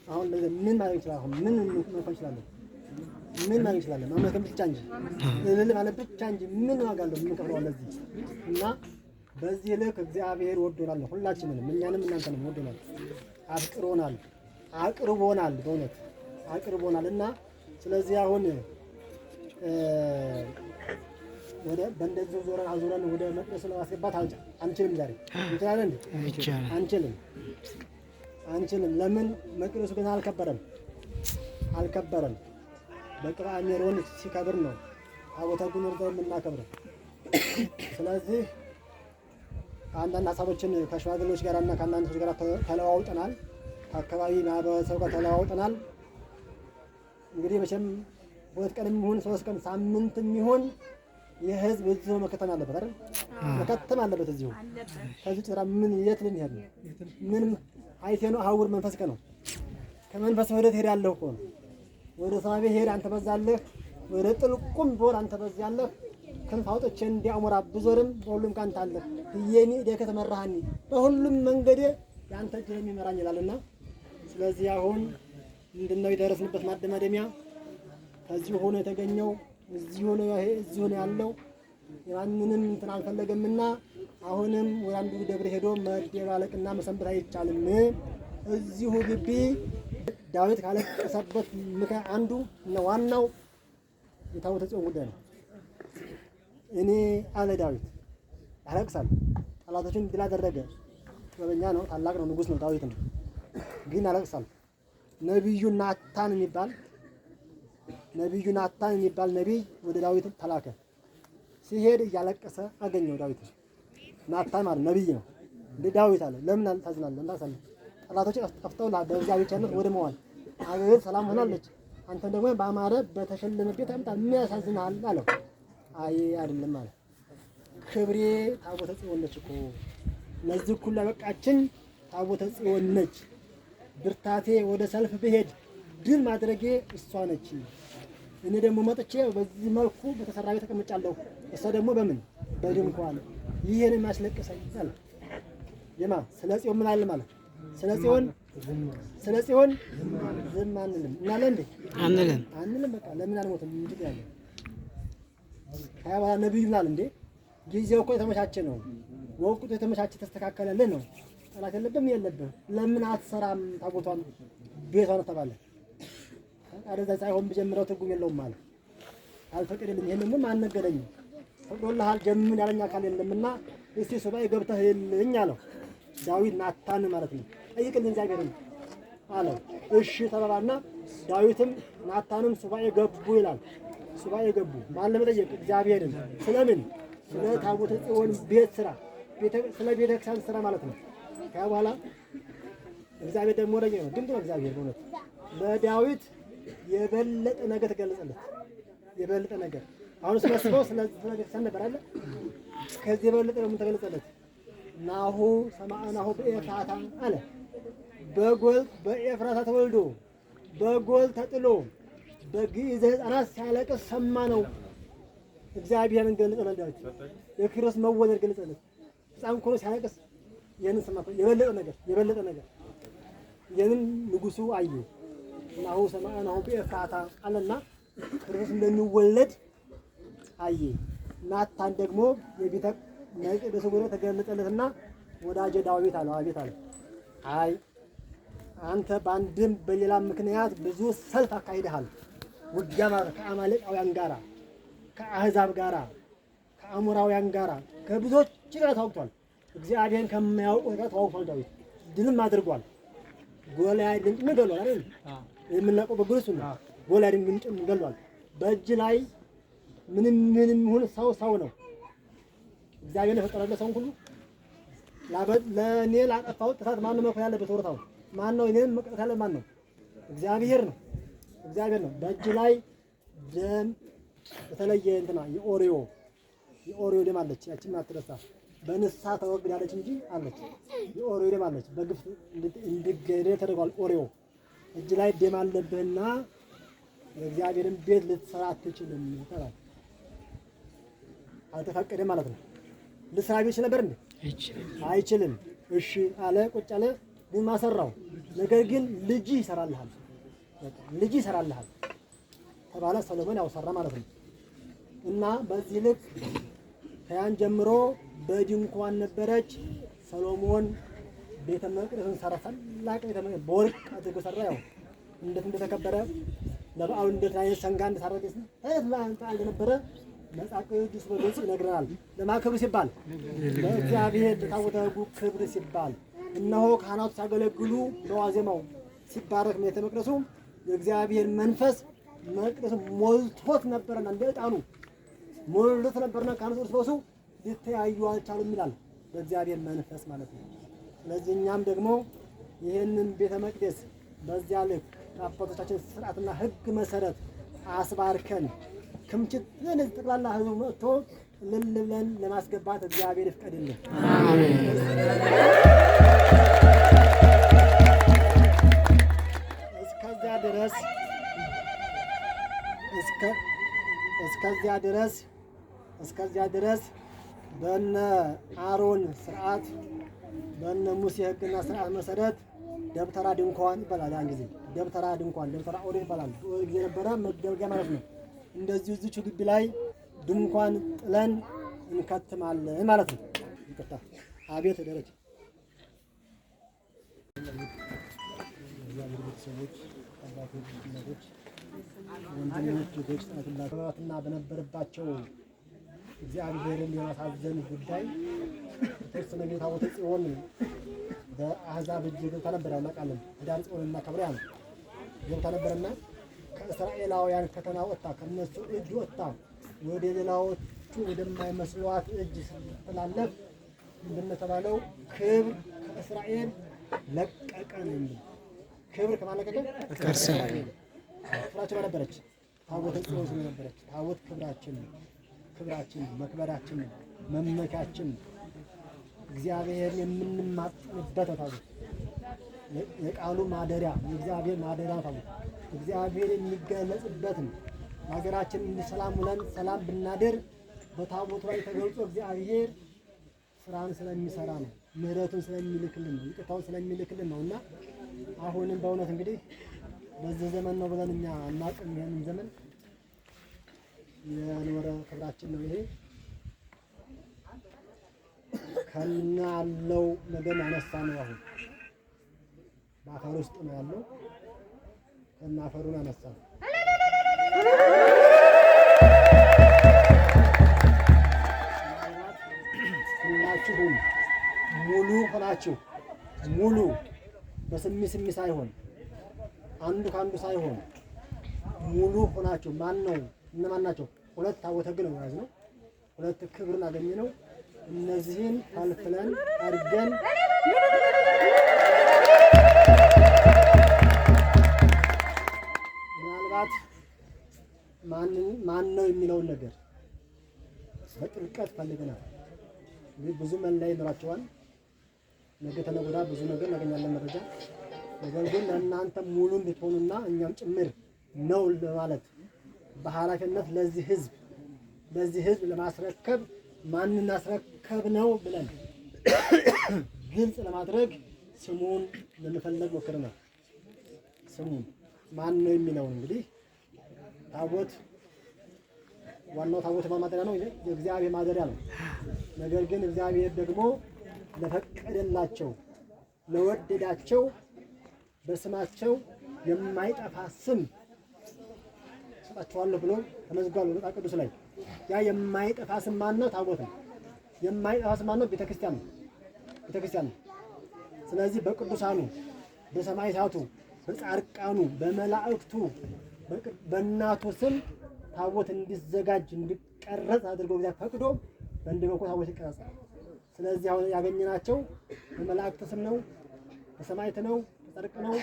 አሁን ለዚህ ምን ማድረግ እንችላለን? አሁን ምን መሆን እንችላለን? ምን ማድረግ እንችላለን? ማመስገን ብቻ እንጂ፣ እልል ማለት ብቻ እንጂ ምን ዋጋ አለው? ምን ከፍለዋል ለዚህ? እና በዚህ ልክ እግዚአብሔር ወዶናል፣ ሁላችንንም፣ እኛንም እናንተንም ወዶናል፣ አፍቅሮናል፣ አቅርቦናል፣ በእውነት አቅርቦናል። እና ስለዚህ አሁን ወደ በእንደዚሁ ዞረን አዙረን ወደ መቅደሱ ለማስገባት አንችልም። ዛሬ እንችላለን እንዴ? ይቻላል። አንችልም፣ አንችልም። ለምን? መቅደሱ ገና አልከበረም፣ አልከበረም። በቅብአ ሜሮን ሲከብር ነው ታቦተ ሕጉን ወርደን የምናከብረው። ስለዚህ አንዳንድ ሀሳቦችን ከሽማግሌዎች ጋር እና ከአንዳንድ ሰዎች ጋር ተለዋውጠናል። ከአካባቢ ማህበረሰብ ጋር ተለዋውጠናል። እንግዲህ መቼም 2 ቀንም ይሁን 3 ቀን ሳምንትም ይሁን የህዝብ እዚሁ መከተም አለበት አይደል? መከተም አለበት እዚሁ። ከዚህ ጭራ ምን የት ልንሄድ ነው? ምንም አይቴ ነው አውር መንፈስከ ነው። ከመንፈስ ወደ ትሄዳለህ እኮ ነው። ወደ ሰማይ ብሄድ አንተ በዛለህ፣ ወደ ጥልቁም ብወርድ አንተ በዚያለህ። ክንፍ አውጥቼ እንዲያሞራ ብዞርም በሁሉም ካንተ አለህ። እየኒ እደከ ተመራሃኒ፣ በሁሉም መንገዴ ያንተ እጅ ነው የሚመራኝ ይላልና፣ ስለዚህ አሁን ምንድነው የደረስንበት ማደማደሚያ? ከዚሁ ሆኖ የተገኘው እዚሁ ነው፣ እዚሁ ነው ያለው። የማንንም እንትን አልፈለገምና አሁንም ወደ አንዱ ደብር ሄዶ መደባለቅና መሰንበት አይቻልም። እዚሁ ግቢ ዳዊት ካለቀሰበት ምክንያት አንዱ እና ዋናው የታቦተ ጽዮን ጉዳይ ነው። እኔ አለ ዳዊት ያለቅሳል። ጠላቶችን ድል አደረገ። ጥበበኛ ነው፣ ታላቅ ነው፣ ንጉስ ነው ዳዊት ነው። ግን ያለቅሳል። ነብዩ ናታን የሚባል ነቢይ ወደ ዳዊት ተላከ። ሲሄድ እያለቀሰ አገኘው ዳዊት። ናታን ማለት ነብይ ነው። እንደ ዳዊት አለ፣ ለምን ታዝናለህ? እንታሳለህ ጠላቶች ጠፍተው በእግዚአብሔር ቸርነት ወድመዋል። አገር ሰላም ሆናለች። አንተ ደግሞ በአማረ በተሸለመ ቤት አምጣ፣ ምን ያሳዝንሃል አለው። አይ አይደለም አለ። ክብሬ ታቦተ ጽዮን ነች እኮ፣ ለዚህ ሁሉ ያበቃችን ታቦተ ጽዮን ነች። ብርታቴ ወደ ሰልፍ ብሄድ ድል ማድረጌ እሷ ነች። እኔ ደግሞ መጥቼ በዚህ መልኩ በተሰራ ቤት ተቀምጫለሁ። እሷ ደግሞ በምን በድንኳን። ይሄን የሚያስለቅሰኝ አለ። የማ ስለ ጽዮን ምን አለ ማለት ስለ ጽዮን፣ ስለ ጽዮን ዝም አንልም። እናለን እንዴ? አንልም። አንልም። በቃ ለምን አንሞትም? እንጂ ያለ ከያ በኋላ ነብዩ ምን አለ እንዴ? ጊዜው እኮ የተመቻቸ ነው። ወቅቱ የተመቻቸ ተስተካከለልህ ነው። ጠላት የለብህም የለብህም። ለምን አትሰራም ታቦቷን ቤቷን ተባለ። ፈቃደ ሳይሆን ብጀምረው ትርጉም የለውም አለ። አልፈቀደልኝም። ይሄንንም ማን ነገረኝ? ፈቅዶልሃል ጀምር ያለኝ አካል የለምና እስቲ ሱባኤ ገብተህ ልኝ አለው። ዳዊት ናታን ማለት ነው። ጠይቅልኝ እግዚአብሔርን አለው። እሺ ተባባልና ዳዊትም ናታንም ሱባኤ ገቡ ይላል። ሱባኤ ገቡ። ማን ለመጠየቅ? እግዚአብሔርን። ስለምን? ስለ ታቦተ ጽዮን ቤት ስራ፣ ስለ ቤተክርስቲያን ስራ ማለት ነው። ከያ በኋላ እግዚአብሔር ደግሞ ወረኛ ነው፣ ድንቅ ነው እግዚአብሔር በእውነት። ለዳዊት የበለጠ ነገር ተገለጸለት። የበለጠ ነገር አሁን እሱ ያስበው ስለ ቤተክርስቲያን ነበር አይደል? ከዚህ የበለጠ ደግሞ ተገለጸለት። ናሁ ሰማዕናሁ በኤፍራታ አለ። በጎል በኤፍራታ ተወልዶ በጎል ተጥሎ በግዕዘ ሕፃናት ሲያለቅስ ሰማ ነው። እግዚአብሔርን ገለጸለት ዳዊት። የክርስቶስ መወለድ ገለጸለት። ሕፃን እኮ ነው ሲያለቅስ ይህንን ሰማ። የበለጠ ነገር፣ የበለጠ ነገር ይህንን ንጉሱ አየ። ናሁ ሰማዕናሁ በኤፍራታ አለና ክርስቶስ እንደሚወለድ አየ። ናታን ደግሞ የቤተ መቅደሱ ጉዳይ ተገለጸለትና ወዳጄ ዳዊት አለው። አቤት አለ። አይ አንተ በአንድም በሌላ ምክንያት ብዙ ሰልፍ አካሂደሃል። ውጊያ ማለት ከአማሌቃውያን ጋራ፣ ከአህዛብ ጋራ፣ ከአሞራውያን ጋራ፣ ከብዙዎች ጋር ተዋግቷል። እግዚአብሔርን ከማያውቁት ጋር ተዋግቷል ዳዊት። ድልም አድርጓል። ጎልያድን ጭምር ገሏል አይደል? የምናውቀው በግልጽ ነው። ጎልያድን ጭምር ገሏል። በእጅ ላይ ምንም ምንም ይሁን ሰው ሰው ነው። እግዚአብሔር የፈጠረለት ሰውን ሁሉ ለእኔ ላጠፋሁት ጥፋት ማነው መክፈል ያለበት? ወረታው ማነው? እኔን መቅጣት ያለበት ማነው? እግዚአብሔር ነው። እግዚአብሔር ነው። በእጅ ላይ ደም በተለየ እንትና የኦሪዮ ደም አለች። ያቺን አትረሳ። በንስሐ ተወግዳለች እንጂ አለች። የኦሪዮ ደም አለች። በግፍ እንዲገደል ተደርጓል። ኦሪዮ እጅ ላይ ደም አለብህና የእግዚአብሔርን ቤት ልትሰራ አትችልም ተባለ። አልተፈቀደም ማለት ነው። ልስራ ቢል ነበር እንዴ? አይችልም። እሺ አለ። ቁጭ አለ። ግን ማሰራው ነገር ግን ልጅ ይሰራልሃል፣ ልጅ ይሰራልሃል ተባለ። ሰሎሞን ያው ሰራ ማለት ነው። እና በዚህ ልክ ከያን ጀምሮ በድንኳን ነበረች። ሰሎሞን ቤተ መቅደስን ሰራ። ታላቅ ቤተ መቅደስ በወርቅ አድርጎ ሰራ። ያው እንዴት እንደተከበረ ለበዓሉ እንዴት አይነት ሰንጋ እንደታረደ አይነት በዓል እንደነበረ መጽሐፍ ቅዱስ በግልጽ ይነግረናል። ለማን ክብር ሲባል? ለእግዚአብሔር ለታቦተ ሕጉ ክብር ሲባል። እነሆ ካህናቱ ሲያገለግሉ በዋዜማው ሲባረክ ቤተ መቅደሱ የእግዚአብሔር መንፈስ መቅደሱ ሞልቶት ነበረና እንደ ዕጣኑ ሞልቶት ነበርና ካህናቱ እርስ በርሱ ሊተያዩ አልቻሉም ይላል። በእግዚአብሔር መንፈስ ማለት ነው። ስለዚህ እኛም ደግሞ ይህንን ቤተ መቅደስ በዚያ ልክ ከአባቶቻችን ስርዓትና ሕግ መሰረት አስባርከን ክምችት ጠቅላላ ሕዝቡ መጥቶ እልል ብለን ለማስገባት እግዚአብሔር ይፍቀድልን። እስከዚያ ድረስ እስከዚያ ድረስ እስከዚያ ድረስ በነ አሮን ስርዓት በነ ሙሴ ሕግና ስርዓት መሰረት ደብተራ ድንኳን ይባላል። ያን ጊዜ ደብተራ ድንኳን፣ ደብተራ ኦሪት ይባላል። ጊዜ ነበረ መገልገያ ማለት ነው። እንደዚሁ እዚሁ ግቢ ላይ ድንኳን ጥለን እንከትማለን ማለት ነው። ይቅርታ። አቤት ደረጀ። እግዚአብሔር ቤተሰቦች፣ አባቶች፣ እናቶች፣ ወንድሞች፣ እህቶች ህጻናትና በነበረባቸው እግዚአብሔርን የማሳዘን ጉዳይ የተወሰነ ጊዜ ታቦተ ጽዮን በአሕዛብ እጅ ገብታ ነበር። እናውቃለን። ህዳር ጽዮን እናከብረው ያ ነው ገብታ ነበርና ከእስራኤላውያን ፈተና ወጥታ ከነሱ እጅ ወጥታ ወደ ሌላዎቹ ወደማይመስሏት እጅ ስትተላለፍ እንደተባለው ክብር ከእስራኤል ለቀቀ ነው የሚል። ክብር ከማን ለቀቀ? ከእስራኤል። ክብራቸው ነበረች ታቦተ ጽዮን ስለነበረች ታቦት ክብራችን ነው፣ ክብራችን ነው፣ መክበራችን ነው፣ መመኪያችን ነው። እግዚአብሔርን የምንማጸንበት ታቦት የቃሉ ማደሪያ የእግዚአብሔር ማደሪያ ታቦት እግዚአብሔር የሚገለጽበት ነው። ሀገራችን ሰላም ውለን ሰላም ብናድር በታቦቱ ላይ ተገልጾ እግዚአብሔር ስራን ስለሚሰራ ነው። ምሕረቱን ስለሚልክልን ነው። ይቅርታውን ስለሚልክልን ነው። እና አሁንም በእውነት እንግዲህ በዚህ ዘመን ነው ብለን እኛ አናውቅም። ይሄንን ዘመን የኖረ ክብራችን ነው ይሄ ከናለው ነገር ያነሳ ነው። አሁን በአፈር ውስጥ ነው ያለው። ከናፈሩን አነሳ ነው። ሁላችሁም ሙሉ ሆናችሁ ሙሉ በስሚ ስሚ ሳይሆን አንዱ ከአንዱ ሳይሆን ሙሉ ሆናችሁ ማን ነው እነማን ናቸው? ሁለት ታቦተ ሕግ ነው የያዝነው። ሁለት ክብርን አገኘ ነው። እነዚህን ፈልፍለን አድርገን ምናልባት ማን ነው የሚለውን ነገር በጥልቀት ፈልገናል። እንግዲህ ብዙ መለያ ይኖራቸዋል። ነገ ተነገ ወዲያ ብዙ ነገር እናገኛለን መረጃ። ነገር ግን ለእናንተ ሙሉ እንድትሆኑና እኛም ጭምር ነው ለማለት በኃላፊነት ለዚህ ህዝብ ለማስረከብ ማንን አስረከብ ነው ብለን ግልጽ ለማድረግ ስሙን ለመፈለግ ሞክረናል። ስሙን ማን ነው የሚለውን እንግዲህ ታቦት ዋናው ታቦት ማደሪያ ነው፣ የእግዚአብሔር ማደሪያ ነው። ነገር ግን እግዚአብሔር ደግሞ ለፈቀደላቸው ለወደዳቸው በስማቸው የማይጠፋ ስም ሰጣቸዋለሁ ብሎ ተመዝግቧል በመጽሐፍ ቅዱስ ላይ። ያ የማይጠፋ ስም ማን ነው? ታቦት ነው። የማይጠፋ ስም ማን ነው? ቤተክርስቲያን ነው። ቤተክርስቲያን ነው። ስለዚህ በቅዱሳኑ በሰማዕታቱ በጻድቃኑ በመላእክቱ በእናቱ ስም ታቦት እንዲዘጋጅ እንዲቀረጽ አድርጎ እግዚአብሔር ፈቅዶ በአንድ በኩል ታቦት ይቀረጻል። ስለዚህ አሁን ያገኘናቸው በመላእክት ስም ነው፣ በሰማዕት ነው፣ በጻድቅ ነው።